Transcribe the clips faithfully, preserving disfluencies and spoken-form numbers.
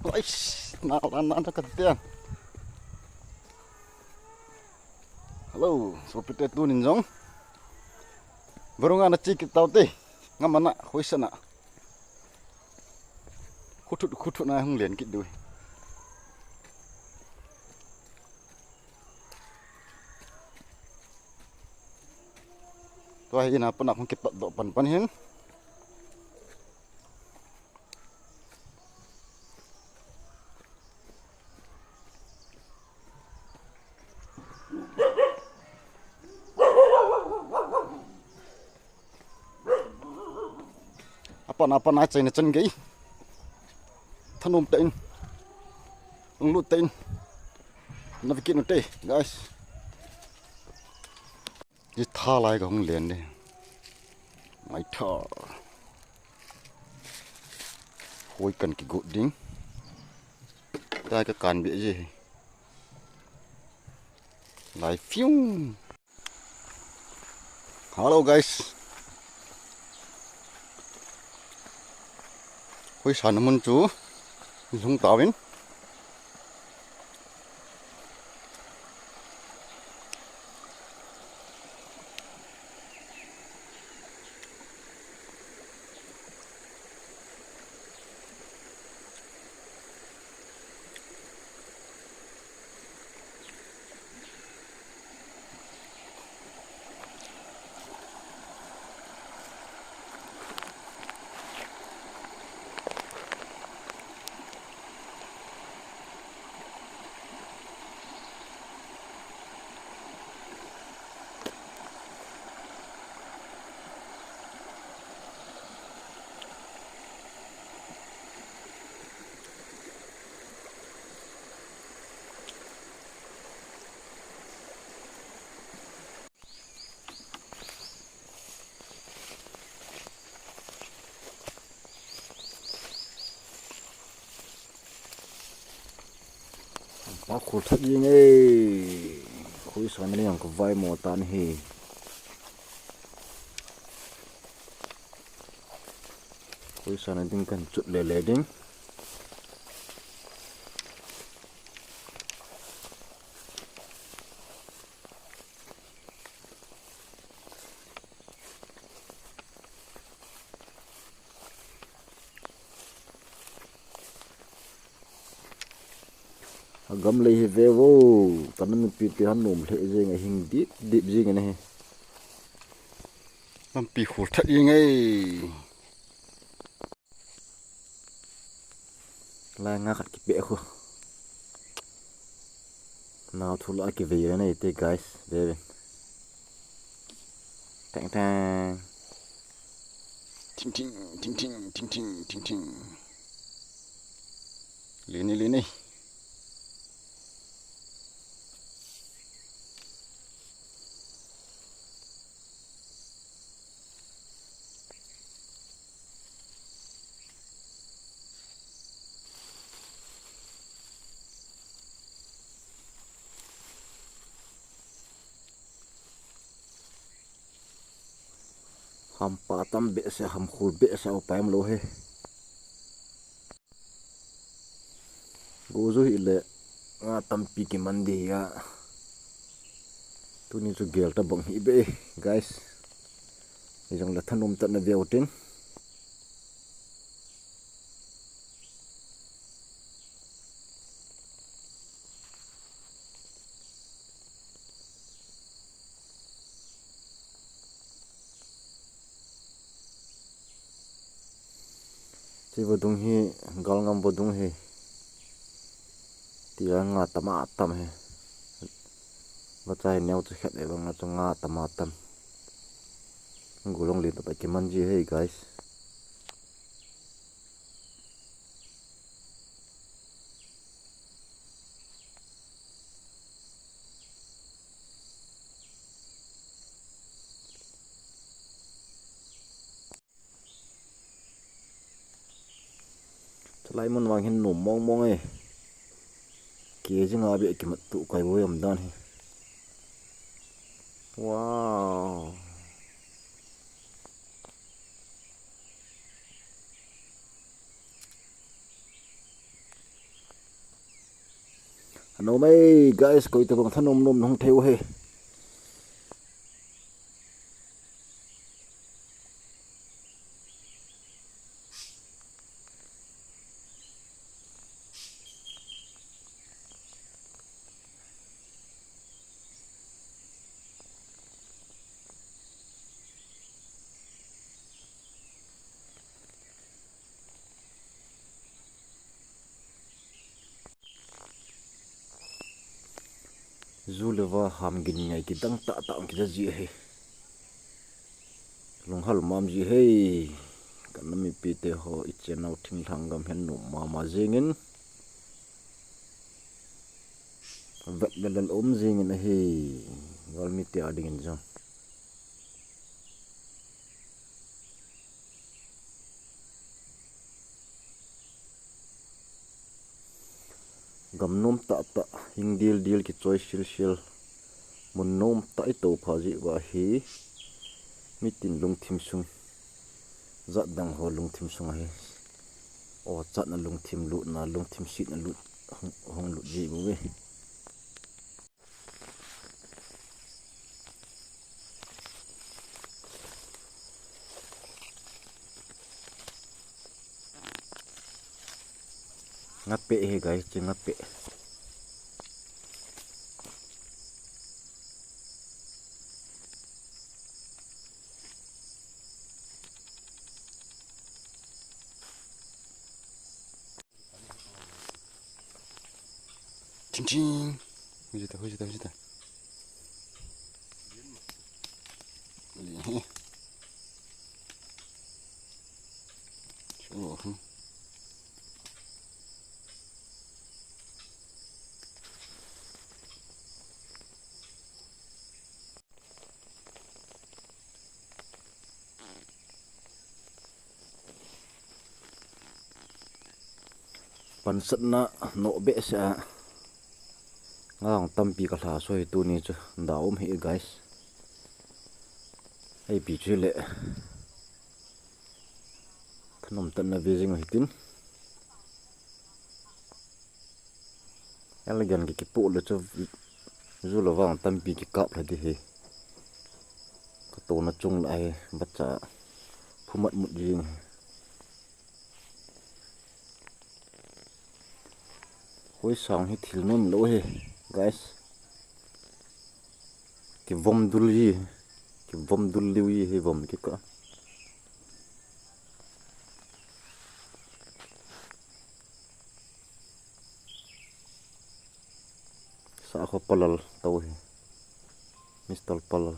Ais, na, na, na, na, ka tiang. Hello, sopite, tunin jong. Varunga na chi kit taute. Nga mana, hoisana. Khuthut, khuthut na hung len kit diu. Tua hi ina pana hung kipat doh pan pan hin. Apan, apan, achaina chan gei. Thanom tah in. Lunglut tah in. Na vekit ute, guys. Hi tha lai ka hung len de. Mai tha. Hoi kan kigot ding. Ta ka kan be je. Lai fiu. Hello guys. Hoisana mun chu lhung tauvin. Pa khul that jing e. Khoisana ni ang ka vai mo tan hi. Khoisana ding kan chut le le ding. Agam lei hi ve vo, kana nupi te han nom lheh jeng a hing dip dip jeng a hi. Lampi khul that jeng e. Lai nga khat kipe khu. Nao thu la kivei le nei te guys, ve ve. Teng teng. Ting ting, ting ting, ting ting, ting ting. Lini, lini. Hampa tam behseh, hamkhul behseh, upai umlou hi. Go jo hile, nga tampi kiman ding ahi a. Tuni chu gel tabang hih beh, guys. Hijongle thanom tah in na ve utin. Hiche vadung hi, galngam vadung ahi. Tia nga tam a tam ahi. Vacha hi neo chu khat e, vang a chu nga tam a tam. Gulong lin tah tah kiman ji ahi, guys. Chulai mun vang hin nom mong mong e. Kei jing a beh kimat tu kai bo jam dan hi. Wow. Anom e guys, koi tabang thanom nom nahung thei u hi. Ju le va ham gin ngai kidang tah tah kija ji ahi. Lunghal mam ji hei. Ka nam mipi te ho i chenau thinglhang gam hen nom mama jingin. Vet le lel um jingin ahi. Gal mi te a dingin jong. Gam nom tah tah, hing dil dil kichoi sil sil. Mun nom tah i to pha ji va hi. Mitin lungthim sung. Jat dang ho lungthim sung ahi. O chatna lungthim lutna, lungthim sitna lut, hung, hung lut ji bu ve. Ngapeh hi guys, chi ngapeh. Ching ching. Hujita, hujita, hujita. Li, he. Oh, hmm. Pansatna noh behseh a. Nga hung tampi ka lha soi tuni chu da um hi guys. Hei pi chu le. Thanom tatna ve jing hitin. Elgan ki kipu le chu ju le vang tampi kikap le di hi. Ka tona chung la hi bacha phumat mut jing hi. Hoi sang hi thil nom lo hi guys. Kivom dul hi. Kivom dul liu hi, hi vom kika. Sakho palal tau hi. Mister Palal.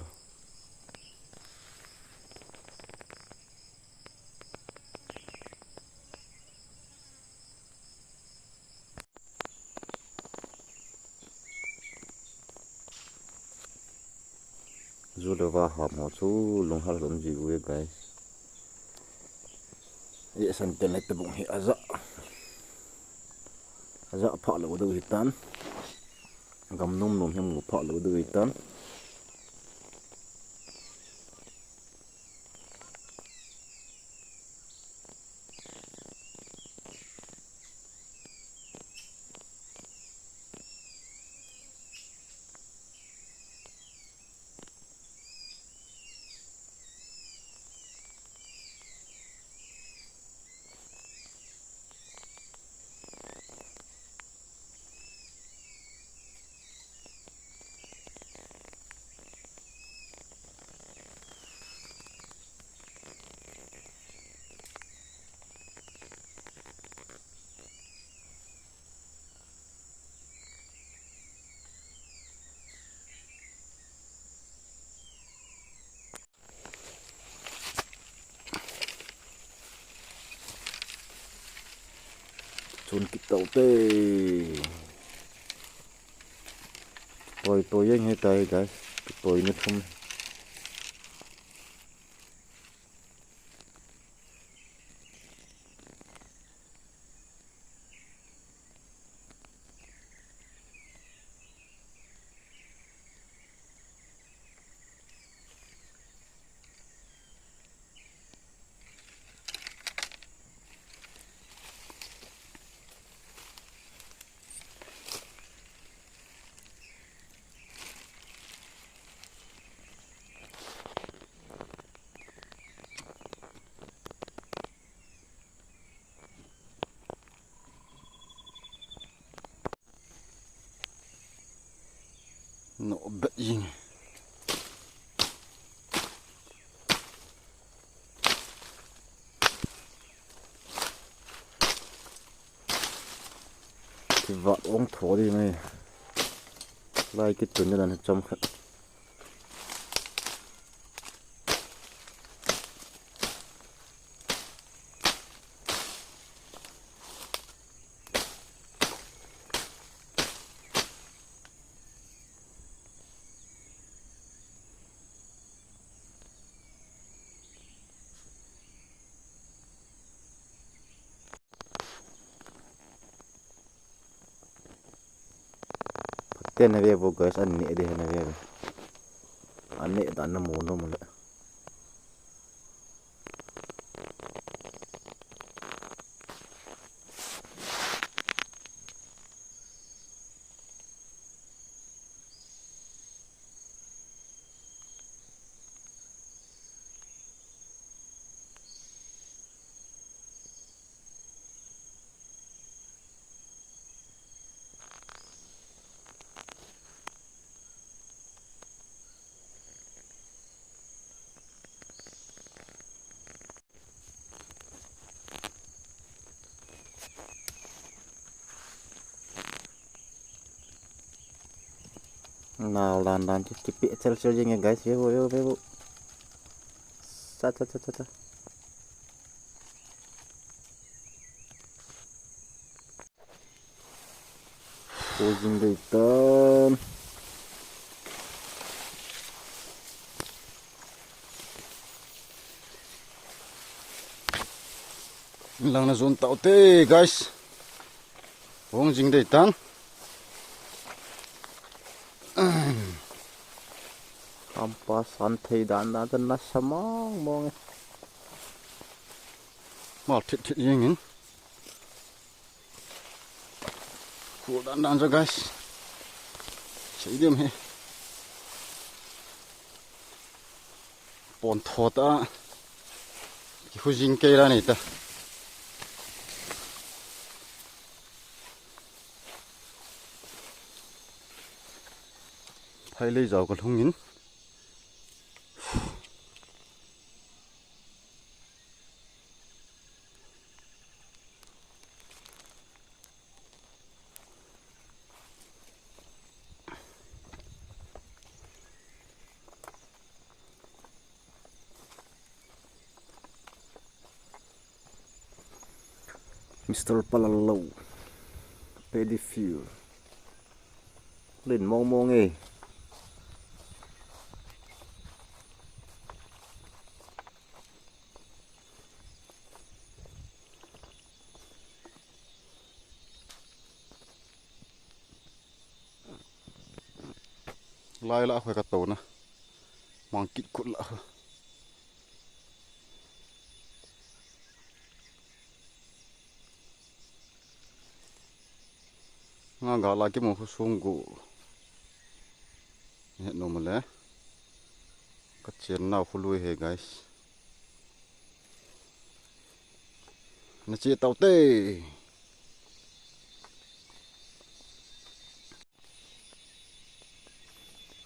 Ju le va ham ho chu lunghal um ji uve guys. Ye san ten le tabung hi aja. Aja pha lo deu hitan. Gam nom nom hi mu pha lo deu hitan. Chun kit tau te. Toi toi jeng hi tai guys. Toi ni thum. No bet jing. Kivat ong tho di mai. Lai kitun dan chom khat. Phaten nave vo guys, an neh ding nave vo. An neh dan namu nom le. Nal dan dan chu kipe chel chel jing e guys, ve vo, ve vo, ve vo. Cha, cha, cha, cha, cha. Hung jing dei tan. Lang na jon tau te, guys. Hung jing dei tan. Hampa san thei dan dan tan nasa mong mong e. Mal thit thit jing in. Khul dan dan chu guys. Sei diam hi. Pon tho ta. Ki hu jing kei ra nei ta. Phai lei jao ka lhung in. Mister Palalou. Paddy Field. Len mong mong e. Lai la khoi ka to na. Mang kit kut la. Nga ga la ki mo khu sung gu. He no male. Ka chen nau khu lui he guys. Na che tau te.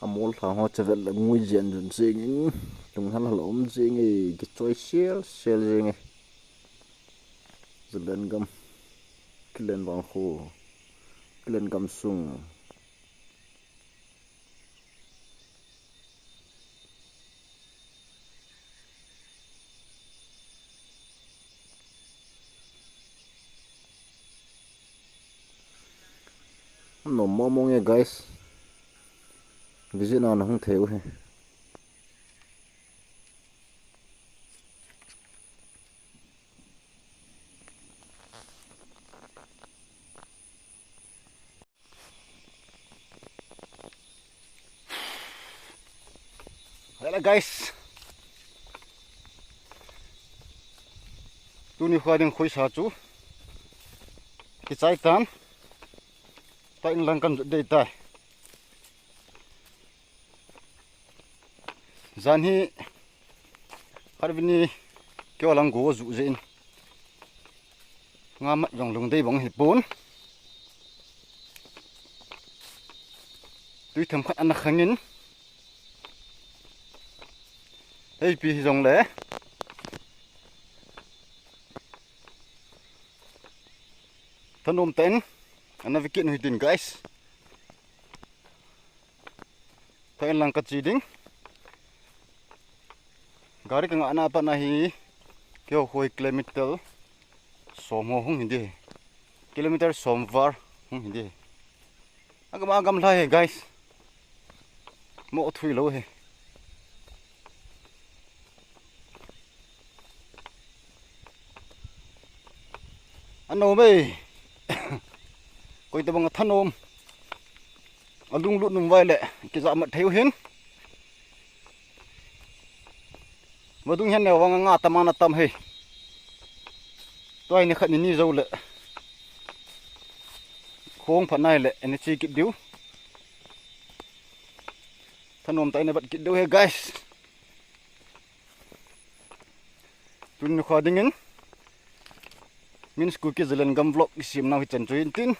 Amol thang ho chevel le ngui jen jen sing in. Tung hal hal om sing e, kichoi sel sel sing e. Zalen gam. Kilen vang khu. Kilen gam sung. Nom mong mong e guys. Visit na na hung thei u he. Hello guys. Tuni kha ding khoisa chu. Kichai tan. Ta in lang kan dei tai. Jan hi khat vini keo lang go ju je in. Nga mat jong lung dei bang hi pon. Tui themkhat ana khangin. Hei pi hi jongle. Thanom tah in. Ana vikit nu hitin guys. Tah in lang kache ding. Gari kangah na pat na hi. Keiho khoi kilometer som ho hung hi ding. Kilometer som val hung hi ding. Agam agam lhai he guys. Mo thui lou he. Anom e. Koi tabang a thanom. Alunglut num vai le. Kija mat thei u hin. Vadung hian neo vang anga tam ana tam hei. Tua hi ni khat ni ni zo le. Khong phat nai le, ene chi kit diu. Thanom tah ene bat kit diu he guys. Tun ni kha dingin. Min School Kizalan Gam Vlog isim nau hi chan chu in tin.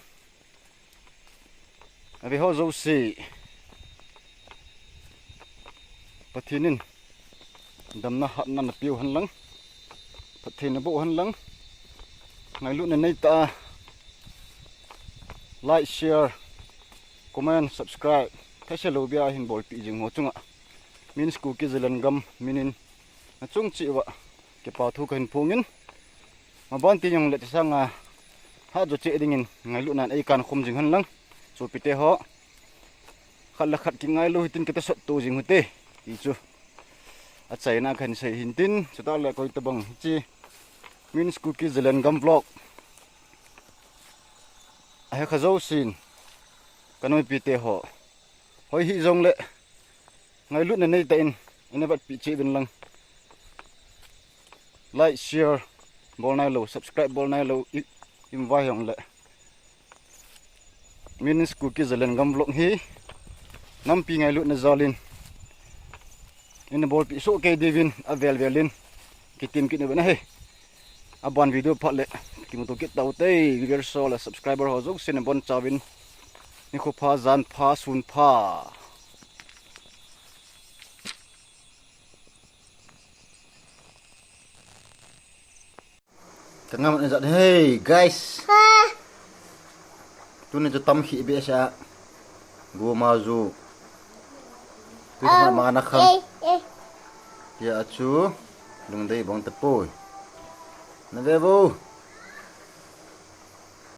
Ave ho jouse. Pathen in damna hatna napeu hen lang. Pathen naboh hen lang. Ngailutna neitah a like, share, comment, subscribe. Thaise lou bia hin bolpeh jing ho chunga. Min School Kizalan Gam minin nachung cheh uva kipa thu kahin phongin. Maban ti jongle tisanga hat jo cheh dingin ngailutnan eikan khum jing hen lang. Sopite ho. Khat le khat kingailu hitin kitahsot to jing u hite. Ti chu. Achaina kahin sei hin tin. Chutah le koi tabang hiche. Min School Kizalan Gam Vlog. Ahe kha jousen. Kanoipite ho. Hoi hi jongle. Ngailutna neitah in. Ina vatpeh cheh uvin lang. Like, share. Bol nailou, subscribe bol nailou. I, im vai jongle. Min School Kizalan Gam Vlog hi. Nampi ngailutna jalin. Ina bolpeh soh kei diuvin avel velin. Kitim kit uvin ahi. Aban video phat le. Kimuto kit tau te. Viewers ho le subscriber ho jousen abonchauvin. Nikho pha, jan pha, sun pha. Kangam na jat hei, guys. Tuni chu tam khi be sa. Goma ju. Tui ma na khang. Tia chu. Lungdei bang tapoi. Na ve vo.